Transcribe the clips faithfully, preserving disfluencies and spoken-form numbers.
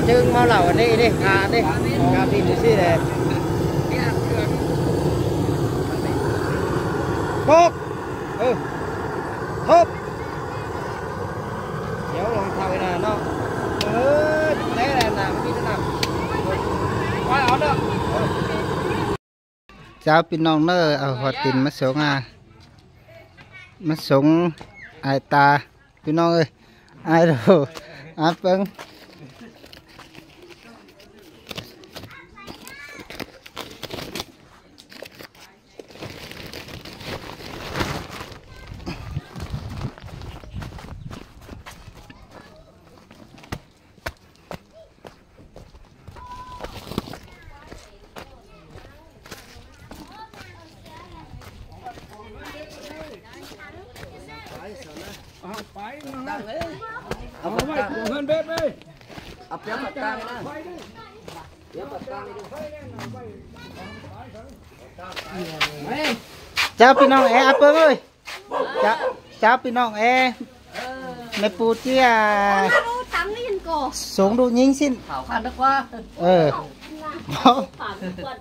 Chứng máu lẩu ở đây đi, à, đi. Cà phê thì xí này. Cốc. Ừ. Hộp. Kéo lòng thau này nó. Ừ, té này là cái gì thế nào? Quay áo đó. Ừ. Chào ꞌpi ꞌnọng ꞌnớ, au ꞌhọt tin ꞌmá sống à. ꞌMá sống ai ta, ꞌpi ꞌnọng ơi. Ai đâu, ai pơng. Chào ꞌpi ꞌnọng ơi, áp ơi. Chào, chào ꞌpi ꞌnọng ơi. Mẹ pu ꞌchí à. Sống ꞌlụk ꞌnhính ꞌsịn. Ờ. Bố,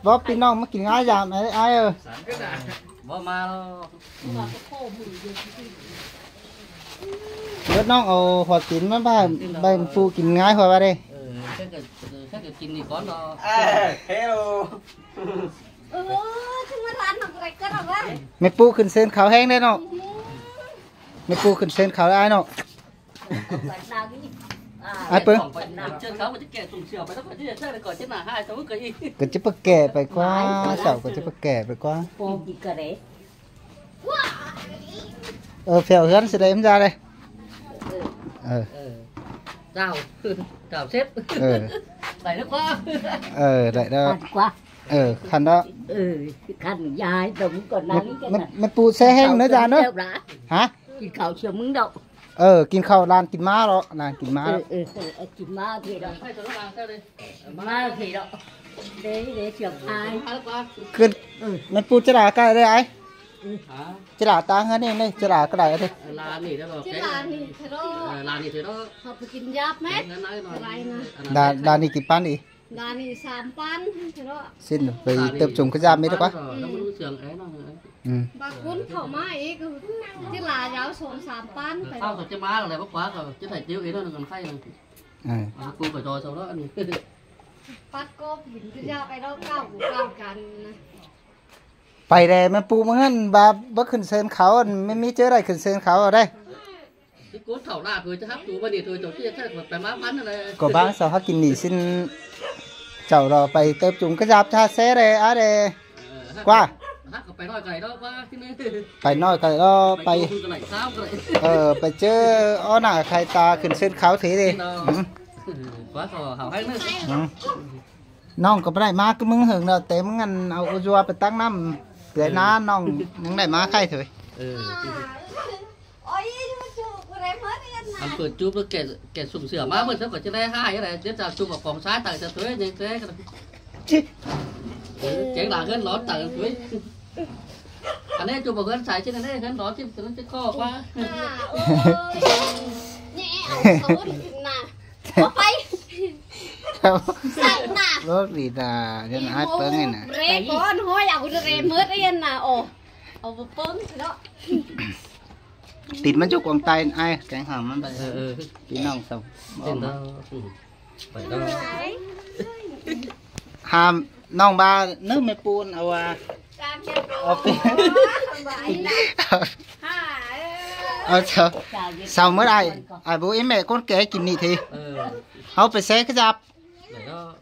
bố ꞌpi ꞌnọng ꞌmá kin ꞌngái dam ai ai ơ. Bố ꞌmá lo. Bố ꞌnọng au ꞌhọt tin ꞌmá ꞌvạy, ꞌvạy mẹ pu kin ꞌngái ꞌhọt ꞌva đê. Ờ, chắc là, chắc là kin đi con đó. Hello. Mẹ pu khửn sên khảu ꞌhéng đê ꞌnọng. Mẹ pu khửn sên khảu ai ꞌnọng. Ai pơng. Kơ ꞌchí ꞌpọ kẻ pay ꞌquá, sảu kơ ꞌchí ꞌpọ kẻ pay ꞌquá. Ờ, phèo ꞌhướn ꞌsịn đê ꞌmá da đê. Ờ. Chào. Chào sếp. Ờ. Đảy đó ꞌquá. Ờ, đảy đó. Khăn đó. Ờ, khăn dài, đồng còn đang mẹ, mẹ pu ꞌsé ꞌhéng ꞌnớ da ꞌnớ. Hả? Kin khảu sia ꞌmứng đậu. Ờ, kin khảu ꞌlan kin ꞌmá lo, ꞌlan kin ꞌmá. Ờ, ờ, ờ, kin ꞌmá thế đó. ꞌMá thế đó. Đấy, đấy, sia ꞌphai. Khửn, mẹ pu ꞌchí đả ꞌcọ đê ai. Hả? ꞌChí đả ta ꞌhướn ꞌnị ꞌnị, ꞌchí đả ꞌcọ đảy đê. Ơ, ꞌlan ꞌnị đó. ꞌChí đả ꞌnị thế đó. Ờ, ꞌlan ꞌnị thế đó. Họ phải kin giáp mết. Cái này nó, cái này nó. Đả, đả ꞌnị kin ꞌpắn đi. Đả ꞌnị sam ꞌpắn thế đó. Xin phải tập trung cái giáp mết đó ꞌquá. Rồi, nó mới sướng ấy nó. Ừ. Bà cuốn khảu ꞌmá ꞌnị, ꞌchí đả giáo sống sam ꞌpắn phải. Sao đó. Rồi ꞌchí ꞌmá là lại bốc ꞌquá rồi, ꞌchí thảy chiếu ấy nó còn khay rồi. Ừ. Ờ, cô phải rồi sau đó ăn. Bắt cốp, kin cái giáp ấy đó, cao của cao cắn. Pay đê, mẹ pu ꞌmá ꞌngớn, bá, bá khửn sên khảu, ꞌnị ꞌmí ꞌchớ đảy khửn sên khảu đê. Chứ cốt thảo lạ thôi, chứ hắc tú mà đi thôi, cháu kia chắc phải, phải má bắn rồi. Có bang sao hắc kin ꞌnị ꞌsịn. Chảu đó, pay tập trung cái giáp cha ꞌsé đê, á đê. Ờ, hắc, ꞌquá. Hắc phải nói cái đó ꞌquá, chứ nữa. Pay nói cái đó, pay. Pay cái này sao cái này. Ờ, pay ꞌchớ, ó nả khai ta khửn sên khảu thế đê. Chứ nó. Ừ. Ừm. ꞌQuá sao hảo hắc nữa. Ừ. ꞌNọng ꞌcọ báu đảy ꞌmá ꞌcứ ꞌmứng hơng ꞌnớ, té ꞌmứng ăn au ua dua pay tắc ꞌnặm. Tưới ná ꞌnọng ꞌnhắng đảy ꞌmá khay thôi. Ừ. Ăn pur chụp kẻ, kẻ sung sửa ꞌmá ꞌmự sao ꞌcọ ꞌchí đảy ꞌhại ꞌnớ, chếp chả chụp vào cổng sái tải cho thuế, nhé thuế. Chén là ꞌhướn lón tải thuế. Ăn ꞌnị chụp vào ꞌhướn sái chứ, ăn ꞌnị ꞌhướn lón chứ, nó chứ khó ꞌquá. Nhẹ, ăn xấu đi nè. Có phải. Sai nè. Lốt đi ta, cho nó hái pớng này nè. Rê con hôi à, cũng rê mướt đấy nè. Ồ. Ồ, pớng đó. Tịt ꞌmắn ꞌchọ quảng tay ai, kéng hỏm ꞌmắn pay. Ờ, ờ. Kin ꞌnọng sông. Tịt đó. Phải đó. Hăm, ꞌnọng ba, ꞌnớ mẹ pu ꞌnị au à. Au phi. Au sao. Sao ꞌmứa ai. Ai bố ím mẹ ꞌcốn ké kin ꞌnị thì. Ờ. Au pay ꞌsé cái giáp. Đảy đó.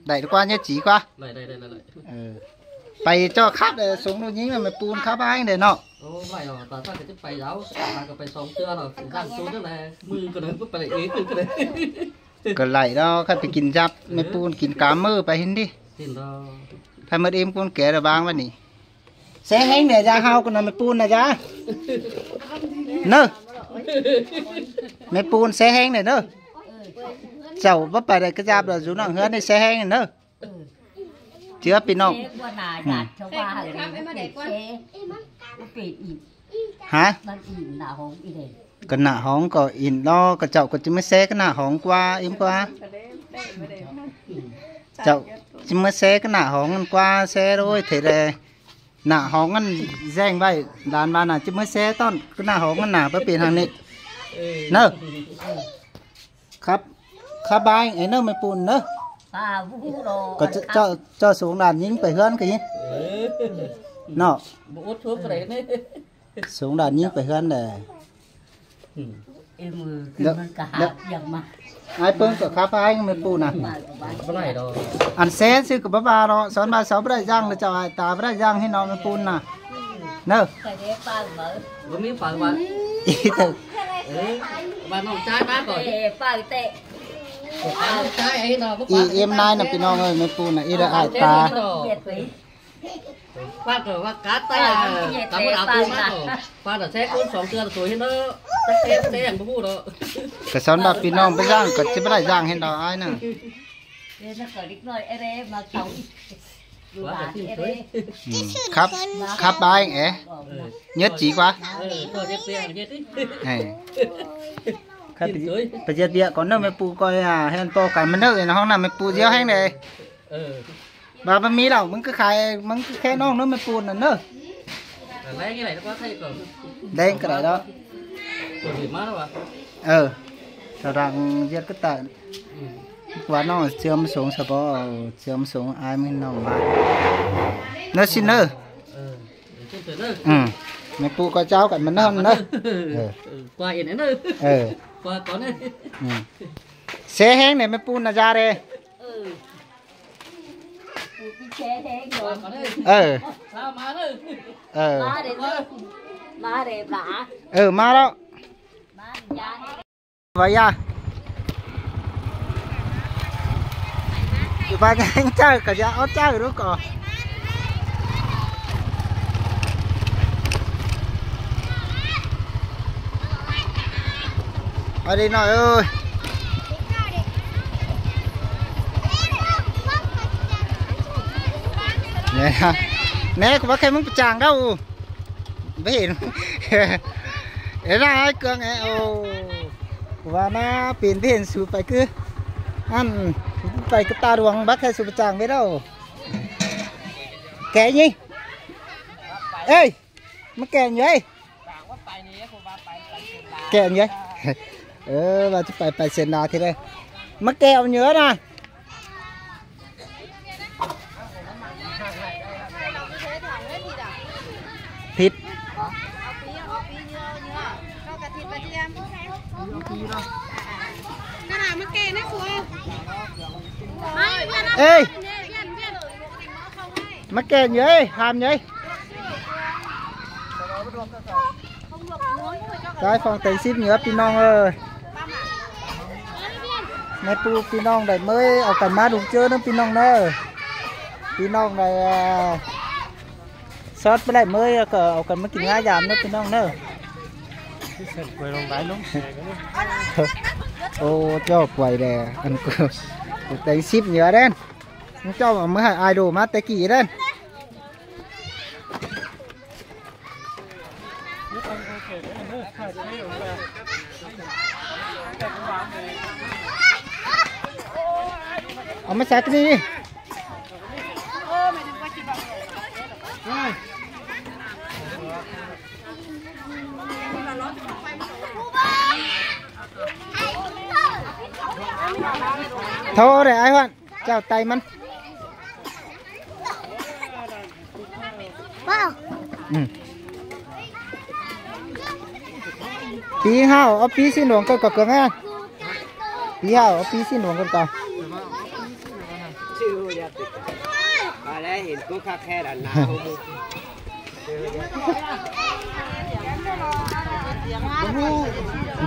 Đảy ꞌquá nhé chí ꞌquá. Đảy, đảy, đảy, đảy, đảy. Ờ. Pay ꞌchọ khắp đê, sống ꞌlụk ꞌnhính là mẹ pu khắp ai đê ꞌnớ. Ô, phải rồi, ta chắc cái chức pay giáo, ta có pay sống chưa rồi, cũng đang xuống trước này, mười cái đấy, cũng pay lại ít cái đấy. ꞌCọ đảy đó, khắp pay kin giáp, mẹ pu kin cá mơ pay hên đi. Tin đó. Pay mớt ím ꞌcốn ké đa bang ꞌva ꞌnị. ꞌSé ꞌhéng đê da hao ꞌcọ ꞌnớ mẹ pu ꞌnớ da. ꞌNớ. Mẹ pu ꞌsé ꞌhéng đê ꞌnớ. Chảu báu pay đảy cái giáp đó dú ꞌnọng ꞌhướn đê ꞌsé ꞌhéng đê ꞌnớ. Chứa ꞌpi ꞌnọng. Hả? Cái nả hóng ꞌcọ in đó, ꞌcọ chảu ꞌcọ ꞌchí ꞌmá ꞌsé cái nả hóng ꞌquá, ím ꞌquá. Chảu, ꞌchí ꞌmá ꞌsé ꞌcọ nả hóng ꞌngắn ꞌquá ꞌsé ꞌlới thế đé. Nả hóng ꞌngắn ꞌdệt ꞌvạy, đan ꞌva nả ꞌchí ꞌmá ꞌsé ꞌtọn ꞌcọ nả hóng ꞌngắn nả báu pên hăng ꞌnị. ꞌNớ. Khắp, khắp ꞌvạy, ê ꞌnớ ꞌmí ꞌpun ꞌnớ. ꞋCọ ꞌchọ, ꞌchọ, ꞌchọ sung đan ꞌnhính pay ꞌhướn ꞌcọ ꞌnị. ꞌNọ. Sung đan ꞌnhính pay ꞌhướn đé. Đéo, đéo. Ai ꞌpứng ꞌcọ khắp ꞌvạy ꞌmí ꞌpun nả. Ăn ꞌsé ꞌsứ ꞌcọ báu ba lo, son ba sau báu đảy ꞌdặng ꞌlới chảu ải ta báu đảy ꞌdặng ꞌhế ꞌnọ ꞌmí ꞌpun nả. ꞌNớ. Ê, ꞌtớ. Ê, ꞌmí ꞌnai nả ꞌpi ꞌnọng ơi, ꞌmí ꞌpun nả, ê đa ải ta. ꞌCọ son ba ꞌpi ꞌnọng báu ꞌdặng ꞌcọ ꞌchí báu đảy ꞌdặng ꞌhế ꞌnọ ải nả. Khắp, khắp ꞌvạy ê. Nhất trí ꞌquá. Ê. Khắp ꞌpi, ꞌpa ꞌdệt ꞌviạk ꞌcọ ꞌnớ ꞌmí ꞌpun ꞌcọ à, ꞌhẹn ꞌpo căn ꞌmá ꞌnớ, ê ꞌnớ hóng nả ꞌmí ꞌpun ꞌdiếu ꞌhéng đé. Ba báu ꞌmí ꞌlẹo, ꞌmứng ꞌcọ khai, ꞌmứng ꞌcọ khe ꞌnọng ꞌnớ ꞌmí ꞌpun nả ꞌnớ. Đen ꞌcọ đảy ꞌlẹo. Ờ. Sau đang ꞌdệt ꞌcọ ta. ꞌQuá ꞌnọng ꞌchưa ꞌmá sung sa bók, ꞌchưa ꞌmá sung ai ꞌmí ꞌnọng ꞌmá. ꞌNớ ꞌsịn ꞌnớ. Ừ. ꞌMí ꞌpun ꞌcọ chảu căn ꞌmá ꞌnớ ꞌnớ. Ờ. Ờ. Ừ. ꞌSé ꞌhéng đé ꞌmí ꞌpun nả da đé. Ờ. Ờ. Ờ, ꞌmá ꞌlẹo. Vậy à. Thì ba nhánh chào cả dạ ót chào đúng không? Ở đây nói ơi. Nè, nè, của bác Khánh Mông Pachang đâu. Báu hên. Ê ꞌnạ ải Cương ê, ô. Wa ꞌnạ pên báu hên su pay ꞌcứ. Ăn, pay ꞌcứ ta đuang bác ꞌhế su pay chang báu đâu. Kẻ nhí. Ê, ꞌmá kẻ nhí ê. Kẻ nhí ê. Ơ, wa ꞌchí pay, pay sên đa thế đây. ꞌMá kẻ nhí ꞌnạ. Thịt. Ê. ꞌMá kẻ nhí ê, ham nhí. Cái phòng tành ship nhớ ꞌpi ꞌnọng ơi. Nê ꞌpu ꞌpi ꞌnọng đảy ꞌmới au căn ꞌmá đu ꞌchớ ꞌnớ ꞌpi ꞌnọng ꞌnớ. ꞌPi ꞌnọng đảy, à, sót báu đảy ꞌmới ꞌcọ au căn ꞌmá kin ꞌngá dam ꞌnớ ꞌpi ꞌnọng ꞌnớ. Ô, ꞌchọ quay đé, ăn cu, cu tành ship nhớ đen. ꞌChọ ꞌmá ꞌmới hảư idol ꞌmá té kỉ đen. Au ꞌmá sắt ꞌnị. Thôi đảy ải Hoan. Chào tay ꞌmắn. Wow. Ừ. Pi hảư, au pi ꞌsịn luông ꞌcọ ꞌcọ Cương ơi. Pi hảư, au pi ꞌsịn luông ꞌcọ ꞌcọ.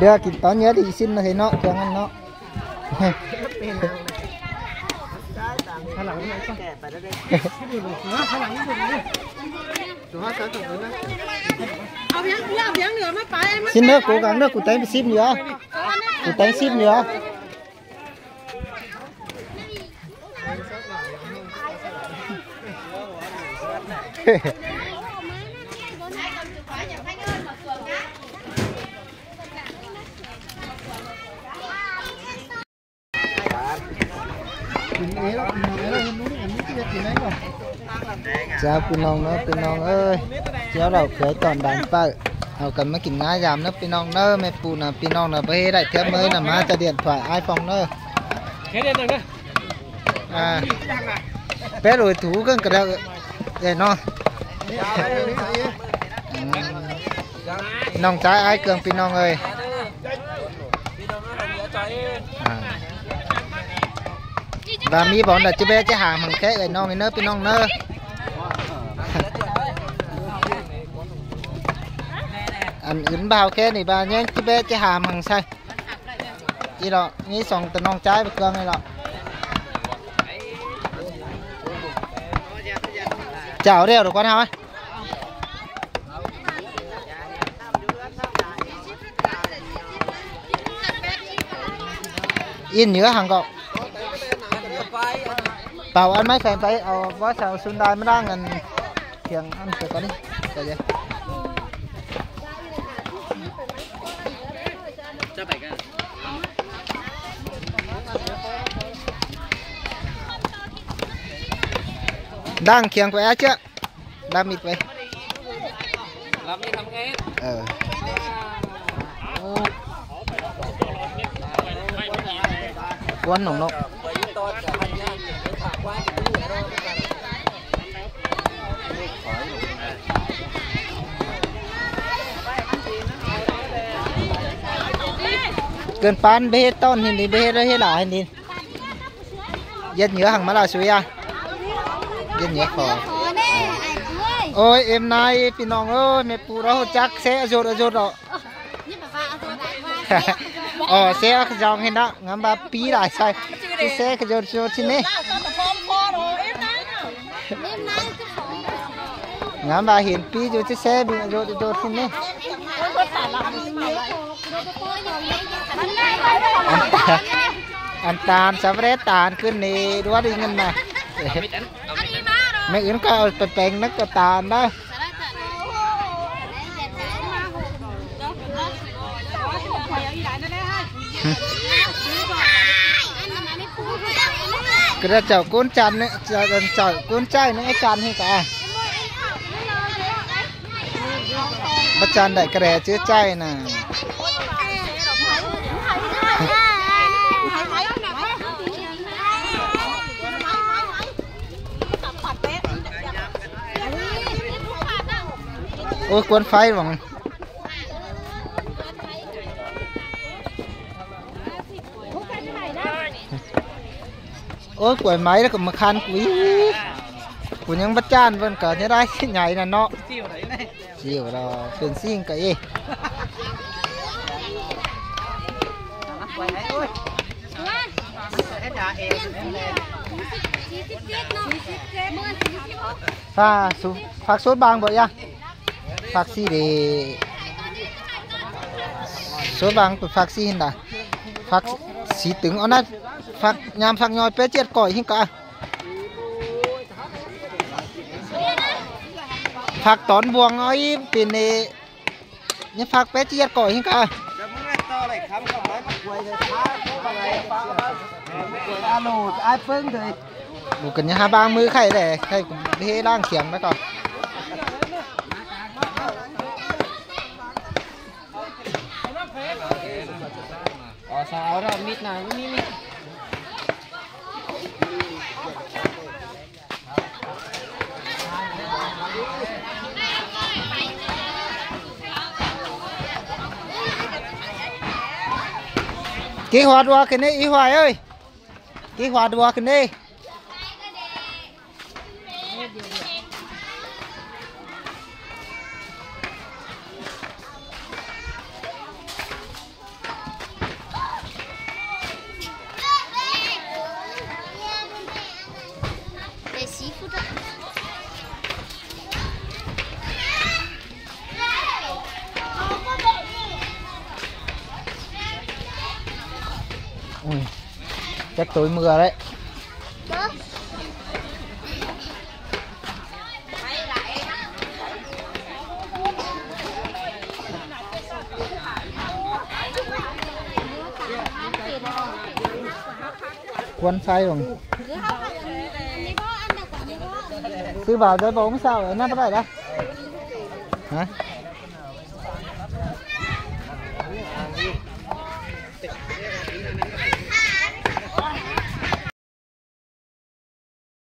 Đưa kin tó nhớ đi ꞌsịn ꞌnớ thế ꞌnọ, Cương ăn ꞌnọ. ꞌSịn ꞌnớ, cố gắng ꞌnớ, cu teng ship nhớ. Cu teng ship nhớ. Chào ꞌpi ꞌnọng ꞌnớ, ꞌpi ꞌnọng ơi. Chào đảo khới tỏn đàn pợ. Au căn ꞌmá kin ngá dăm ꞌnớ ꞌpi ꞌnọng ꞌnớ, mẹ ꞌpu ꞌnớ ꞌpi ꞌnọng ꞌnớ, báu ꞌhế đảy thiếp ꞌmới ꞌnớ, ꞌmá ꞌchọ điện thoại iPhone ꞌnớ. À, pét ủi thú ꞌcứng cả đéo. Để nó. ꞌNọng ꞌchái ải Cương ꞌpi ꞌnọng ơi. À. Và ꞌmí bón đảy ꞌchí bé ꞌchí hả măng khé ơi ꞌnọng ꞌnớ ꞌpi ꞌnọng ꞌnớ. Ăn ứn bao khé ꞌnị ꞌva ꞌnhắng ꞌchí bé ꞌchí hả măng sai. ꞌI lo, ꞌmí song tơ ꞌnọng ꞌchái ải Cương ꞌi lo. Chào đéo được con hả? In nhớ hàng cậu. Tao ăn máy phèn phải, ờ, bó sao sun đai mới đang ăn thiêng ăn phải con đi. Phải vậy. Đang thiêng phải á chứ. Đam mịt vậy. Đam mịt lắm nghe. Ờ. Cuốn nồng nồng. Cơn pán bê hết ton hin đi, bê hết hết là hin đi. Dân nhớ hàng má là suối à? Dân nhớ khó. Ôi, em nay ꞌpi ꞌnọng ơi, mẹ ꞌpu đó chắc sẽ rột rột đó. Ờ, sẽ dòng hin đó, ngắm ba pí lại sai. Cái sẽ cái rột rột xin đi. Ngắm ba hiển pí rột chiếc xe bị rột rột xin đi. Ăn tan, ăn tan, sắp rét tan, cứ nì đuá đi ngân mà. Mẹ ứn có áo pèng nấc có tan đó. Cái đó chào cún chăn nữa, chào, chào cún chăn nữa, chăn hay cả. Bắt chăn đại kẻ chứ chay nè. Ôi, cuốn phái vòng. Ôi, quẩy máy nó cũng mà khăn quý. Của những bắt chan vẫn có thế đấy, nhảy là nó. Chịu rồi, phiền xin cả y. Pha, su-, phạt sút bang bộ ya. Phạt xí để sút bang phạt xí hin đã. Phạt xí tứng ón nát. Phạt nhằm phạt nhòi pé chiết còi hin cả. Phạt tón buông ơi pin nê. Nhé phạt pé chiết còi hin cả. Alo, ai pưng thôi. Bố cần nhá, ha bang mư khay đẻ, khay cũng đi đang khiêm đó con. Ờ, sao áo đó mịt nào, mịt, mịt. Kí hoạt ua kì ní, Ý Hoài ơi. Kí hoạt ua kì ní. Ui, chắc tối mưa đấy. Cuốn sai không? Sư bảo giấy bóng sao ấy nắp lại đã. Hả?